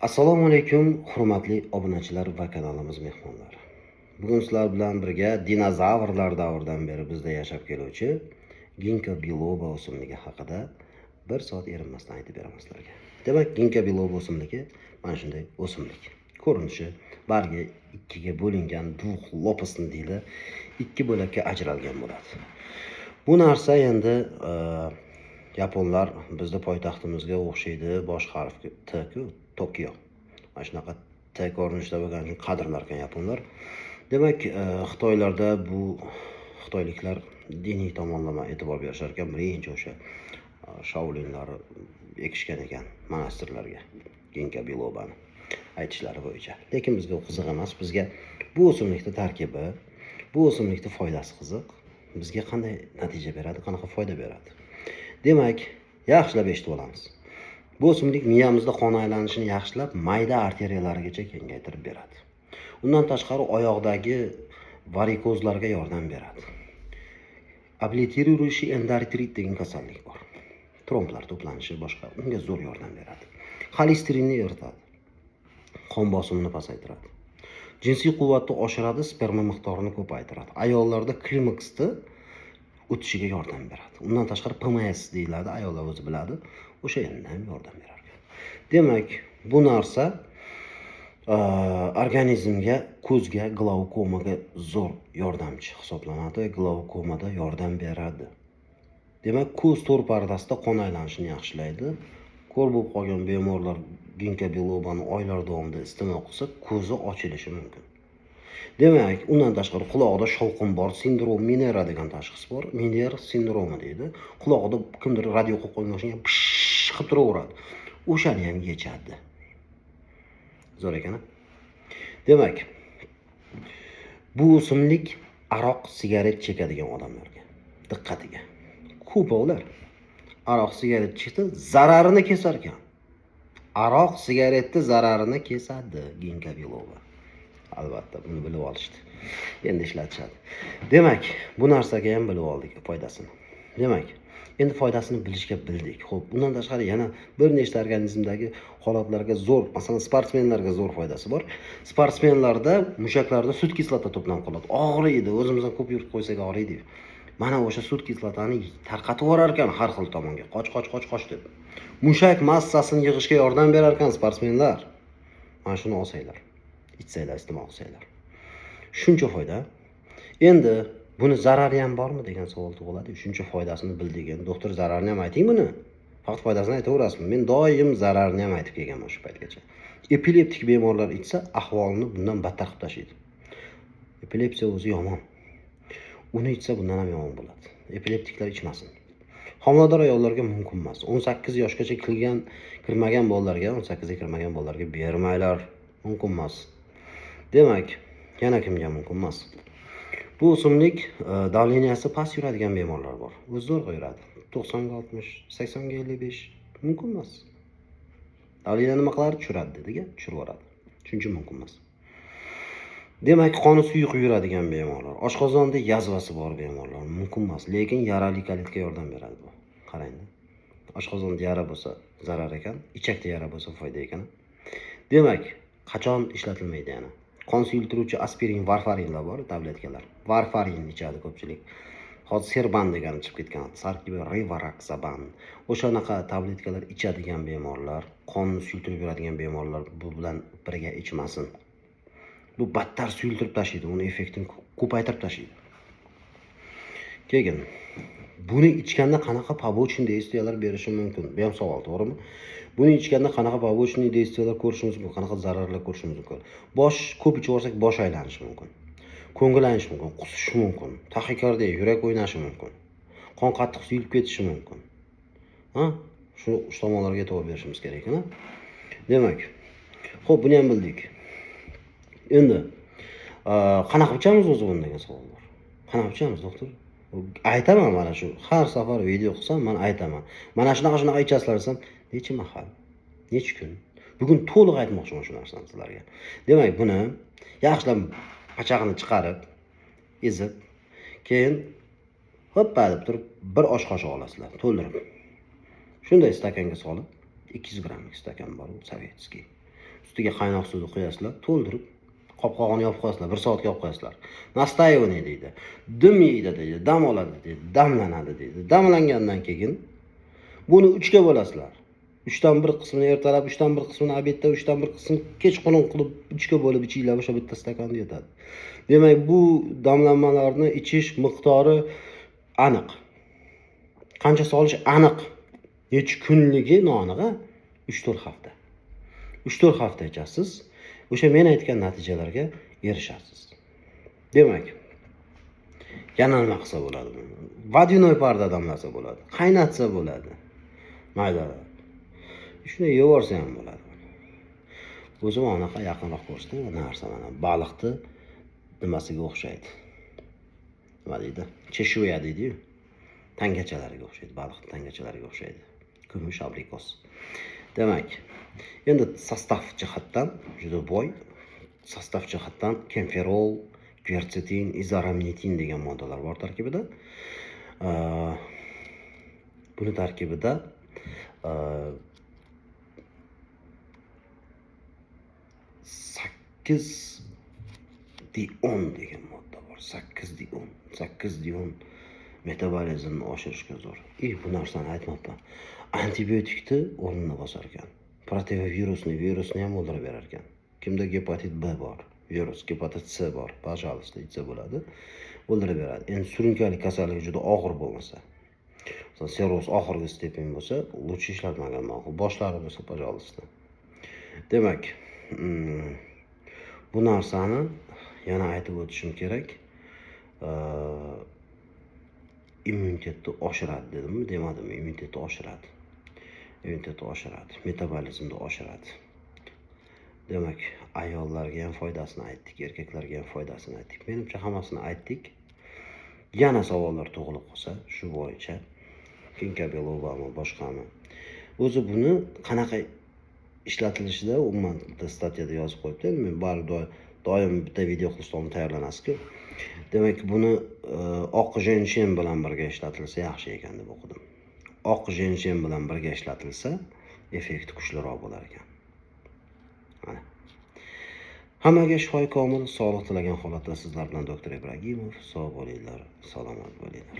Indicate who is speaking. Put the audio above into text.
Speaker 1: Assalomu alaykum, hurmatli obunachilar va kanalimiz mehmonlari. Bugun sizlar bilan birga dinozavrlar davridan beri bizda yashab keluvchi Ginkgo biloba o'simligi haqida bir soat erinmasdan aytib beraman sizlarga. Demak, Ginkgo biloba o'simligi mana shunday o'simlik. Ko'rinishi bargi ikkiga bo'lingan, двухлопастный deydi, ikki bo'lakka ajralgan bo'ladi. Bu narsa endi yaponlar bizni poytaxtimizga o'xshaydi, bosh harf T ku, Tokio. Mana shunaqa T ko'rinishida bo'lgani uchun qadrlar ekan yaponlar. Demak, xitoylarda bu xitoyliklar diniy tomonlama e'tibor berishar ekan. Birinchi o'sha shaolinlar ekishgan ekan monastirlarga Ginkgo bilobani aytishlari bo'yicha. Lekin bizga u qiziq emas. Bizga bu o'simlikni tarkibi, bu o'simlikni foydasi qiziq. Bizga qanday natija beradi, qanaqa foyda beradi? Demak, yaxshilab eshitib olamiz. Bu o'simlik miyamizda qon aylanishini yaxshilab, mayda arteriyalarigacha kengaytirib beradi. Undan tashqari oyoqdagi varikozlarga yordam beradi. Облитерирующий endarterit degan kasallik bor. Tromblar to'planishi boshqa, unga zo'r yordam beradi. Xolesterinni eritadi. Qon bosimini pasaytiradi. Jinsiy quvvatni oshiradi, sperma miqdorini ko'paytiradi. Ayollarda klimaksni o'tishiga yordam beradi. Undan tashqari PMS deyiladi, ayollar o'zi biladi. O'sha ham yordam berar ekan. Demak, bu narsa organizmga, ko'zga, glaukomaga zo'r yordamchi hisoblanadi. Glaukomada yordam beradi. Demak, ko'z to'r pardasida qon aylanishini yaxshilaydi. Ko'r bo'lib qolgan bemorlar Ginkgo bilobani oylar davomida iste'mol qilsa, ko'zi ochilishi mumkin. Demak, undan tashqari qulog'ida shovqin bor, sindrom Menera degan tashxis bor. Mener sindromi deydi. Qulog'ida kimdir radio qo'yib qo'ygan o'xshagan pish qilib turaveradi. O'shani ham yechadi. Zo'r ekan, a? Demak, bu o'simlik aroq, sigaret chekadigan odamlarga diqqatiga. Ko'p ular aroq, sigaret cheksa, zararini kesar ekan. Aroq, sigaretni zararini kesadi Ginkgo biloba. Albatta, buni bilib olishdi. Endi ishlatishadi. Demak, bu narsaga ham bilib oldik foydasini. Demak, endi foydasini bilishga bildik. Xo'p, undan tashqari yana bir nechta organizmdagi holatlarga zo'r, masalan, sportsmenlarga zo'r foydasi bor. Sportsmenlarda mushaklarda sut kislota to'planib qoladi. Og'riydi, o'zimizdan ko'p yurib qo'ysak og'riydi. Mana o'sha sut kislotani tarqatib yuborar ekan har xil tomonga. Qoch, qoch, qoch, qoch deb. Mushak massasini yig'ishga yordam berar ekan sportsmenlar. Mana shuni olsanglar, ichsanglar, iste'mol qilsanglar. Shuncha foyda. Endi buni zarari ham bormi degan savol tug'iladi. Shuncha foydasini bildik. Endi doktor, zararini ham ayting buni. Faqat foydasini aytaverasizmi? Men doim zararini ham aytib kelganman shu paytgacha. Epileptik bemorlar ichsa, ahvolini bundan battar qilib tashlaydi. Epilepsiya o'zi yomon. Uni ichsa bundan ham yomon bo'ladi. Epileptiklar ichmasin. Homilador ayollarga mumkin emas. 18 yoshgacha kirgan, kirmagan bolalarga, 18 ga kirmagan bolalarga bermanglar. Mumkin emas. Demak, yana kimga mumkin emas? Bu o'simlik давления si past yuradigan bemorlar bor. O'zi zo'rg'a yuradi. 90 ga 60, 80 ga 55 mumkin emas. Давление nima qiladi? Tushiradi dedik, tushirib yuboradi. Shuning uchun mumkin emas. Demak, qoni suyuq yuradigan bemorlar, oshqozonda yazvasi bor bemorlar mumkin emas, lekin yarali kolitga yordam beradi bu. Qarang. Oshqozonda yara bo'lsa zarar ekan, ichakda yara bo'lsa foyda ekan. Demak, qachon ishlatilmaydi yana? Qon suyultiruvchi aspirin, varfarinlar bor, tabletkalar. Varfarin ichadi ko'pchilik. Hozir Serban degani chiqib ketgan, Sarkibi Rivaroxaban. O'shanaqa tabletkalar ichadigan bemorlar, qonni suyultirib yuradigan bemorlar bu bilan birga ichmasin. Bu battar suyultirib tashlaydi, uni effektini ko'paytirib tashlaydi. Keyin buni ichganda qanaqa побочный действия lar berishi mumkin? Bu ham savol, to'g'rimi? Buni ichganda qanaqa побочный действия lar ko'rishimiz mumkin, qanaqa zararlar ko'rishimiz mumkin? Bosh ko'p ichib yuborsak, bosh aylanishi mumkin. Ko'ngil aynishi mumkin, qusish mumkin, taxikardiya, yurak o'ynashi mumkin. Qon qattiq suyulib ketishi mumkin. Ha? Shu tomonlarga e'tibor berishimiz kerak, ha? Demak, xo'p, buni ham bildik. Endi qanaqa ichamiz o'zi buni degan savol bor. Qanaqa ichamiz, doktor? Aytaman, mana shu har safar video qilsam man aytaman. Mana shunaqa shunaqa ichasizlar desam, necha mahal, necha kun? Bugun to'liq aytmoqchiman shu narsani sizlarga. Demak, buni yaxshilab pachag'ini chiqarib, ezib, keyin hoppa deb turib bir osh qoshiq olasizlar, to'ldirib. Shunday stakanga solib, 200 grammlik stakan bor, u советский. Ustiga qaynoq suvni quyasizlar, to'ldirib, qopqog'ini yopib qo'yasizlar, 1 soatga yopib qo'yasizlar. Настаивание deydi. Dim yeydi deydi, dam oladi deydi, damlanadi deydi. Damlangandan keyin buni 3 ga bo'lasizlar. 3dan 1 qismini ertalab, 3dan 1 qismini обед da, 3dan 1 qismini kechqurun qilib 3 ga bo'lib ichinglar, o'sha bitta stakanda yetadi. Demak, bu damlamalarni ichish miqdori aniq. Qancha solish aniq. Necha kunligi noaniq, 3-4 hafta. 3-4 hafta ichasiz, o'sha men aytgan natijalarga erishasiz. Demak, yana nima qilsa bo'ladi? Водяной пар da damlasa bo'ladi, qaynatsa bo'ladi. Maydalab. Shuni yevorsa ham bo'ladi. O'zim anaqa yaqinroq ko'rsatay, narsa mana baliqni nimasiga o'xshaydi. Nima deydi? Чешуя deydi-yu. Tangachalariga o'xshaydi, baliqni tangachalariga o'xshaydi. Kumush abrikos. Demak, endi состав jihatdan juda boy. Состав jihatdan kemferol, kversetin, izoramnitin degan moddalar bor tarkibida. Buni tarkibida 8 dion degan modda bor. 8 dion, 8 dion metabolizmni oshirishga zo'r. И bu narsani aytmabman. Antibiotikni o'rnini bosar ekan. Противовирусный virusni ham o'ldirib berar ekan. Kimda gepatit B bor, virus, gepatit C bor, пожалуйста, ichsa bo'ladi. O'ldirib beradi. Endi surunkali kasalligi juda og'ir bo'lmasa, masalan, sirroz oxirgi степень bo'lsa, лучше ishlatmagan ma'qul. Boshlari bo'lsa, пожалуйста. Demak, bu narsani yana aytib o'tishim kerak. Immunitetni oshiradi dedimmi, demadimmi? Immunitetni oshiradi. Immunitetni oshiradi, metabolizmni oshiradi. Demak, ayollarga ham foydasini aytdik, erkaklarga ham foydasini aytdik. Menimcha hammasini aytdik. Yana savollar tug'ilib qolsa, shu bo'yicha ginkgo bilobami, boshqami? O'zi buni qanaqa ishlatilishida umuman bitta статья da yozib qo'yibdi. Endi men baribir doim bitta video qilishdan oldin tayyorlanasiz-ku. Demak, buni oq жень-шень bilan birga ishlatilsa yaxshi ekan deb o'qidim. Oq жень-шень bilan birga ishlatilsa, effekti kuchliroq bo'lar ekan. Mana. Hammaga shifoi komil, sog'liq tilagan holatda sizlar bilan doktor Ibragimov. Sog' bo'linglar, salomat bo'linglar.